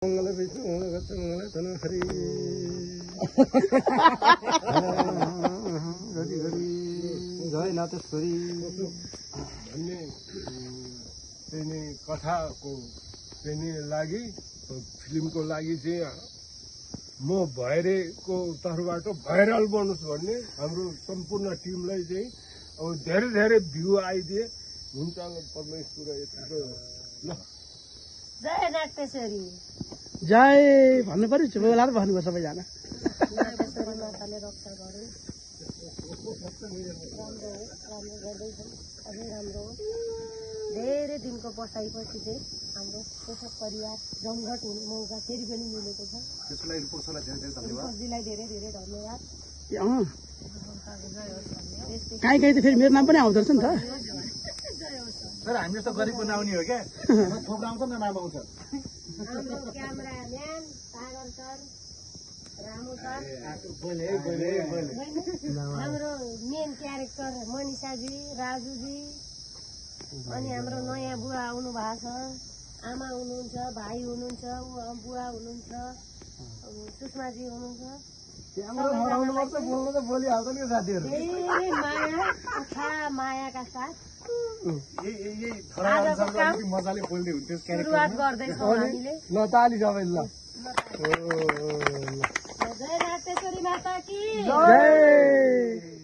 मङ्गल विष्णु मङ्गल धन हरि घरि घरि जय नाथेश्वरी भन्ने चाहिँ नि कथाको चाहिँ नि लागि फिल्मको लागि चाहिँ म भैरेको तर्फबाट भाइरल बनोस् भन्ने हाम्रो सम्पूर्ण टिमलाई चाहिँ अब धेरै धेरै भ्यू आइदिए हुन्छ परमेश्वर यतिको ल जय नाटेश्वरी जय भन्नु पर्यो चुप बेला भन्नुभयो सबैजना नाटेश्वरी माताले रक्षा गरून् राम्रो गर्दैछन् अझै राम्रो धेरै दिनको बसाइपछि चाहिँ हाम्रो पोषक परिवार जमघट हुने मौका फेरि पनि मिलेको छ त्यसलाई रिपोर्टजीलाई धेरै धेरै धन्यवाद काहीँ काहीँ त फेरि मेरो नाम पनि आउँदो रहेछ नि त तर हामी जस्तो गरिबको नआउने हो क्या थोक आउँछ न नाम आउँछ हाम्रो क्यामेराम्यान सागर सर रामु सर हाम्रो मेन क्यारेक्टर मनिषाजी राजुजी अनि हाम्रो नयाँ बुवा आउनु भएको छ आमा हुनुहुन्छ भाइ हुनुहुन्छ बुवा हुनुहुन्छ सुषमाजी हुनुहुन्छ धेरै माया उठा मायाका साथ मजाले बोल्दै हुन्थ्यो सुरुवात गर्दैछौँ हामीले ल ताली सबै ल जय नाटेश्वरी माता की जय